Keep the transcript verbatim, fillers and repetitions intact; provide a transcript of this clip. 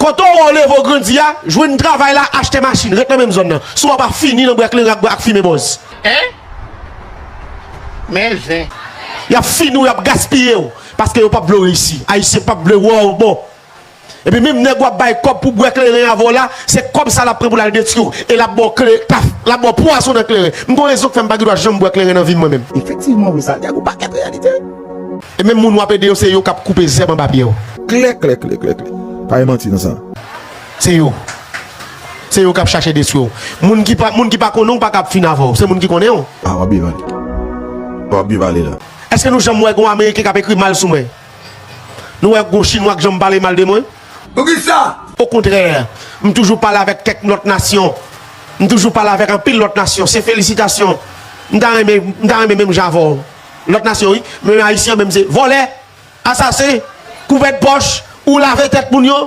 Kote w wè w leve w grandi a, jwenn travay la, achte machin, ret nan menm zòn nan. Si w pa fini nan bwè kleren ak, ak fimen bòz. Hein? Men zen. Y ap fini w, y ap gaspiye w. Paske yo p ap vle w reyisi. Ayisyen p ap vle wè w bon. Epi menm nèg w ap bay kòb pou bwè kleren avè w la, se kòb sa l ap pran pou l al detwi w. E l ap ba w kle, taf, l ap ba w pwazon nan kleren. M gon rezon k fè m pa gen dwa janm bwè kleren nan vi m mwen menm. Efektivman, wi, sa di ak yon pakèt reyalite. E menm moun w ap ede yo, se yo k ap koupe zèb anba pye w. Klè, klè, klè, klè, klè. Pa gen manti nan sa. Se yo. Se yo k ap chache detwi w. Moun ki pa, moun ki pa konnen w pa ka ap fin avè w. Se moun ki konnen w. Ah, w ap byen pale. W ap byen pale la. Èske nou janm wè gon Ameriken k ap ekri mal sou mwen? Nou wè gon Chinwa k janm pale mal de mwen? Poukisa? Okontrè, m toujou pale avèk kèk lòt nasyon. M toujou pale avèk anpil lòt nasyon. Se felisitasyon. M ta renmen, m ta renmen menm jan avè w. Lòt nasyon, wi. Men Ayisyen menm se vòlè, asasen, kouvèt pòch, ou lave tèt moun yo.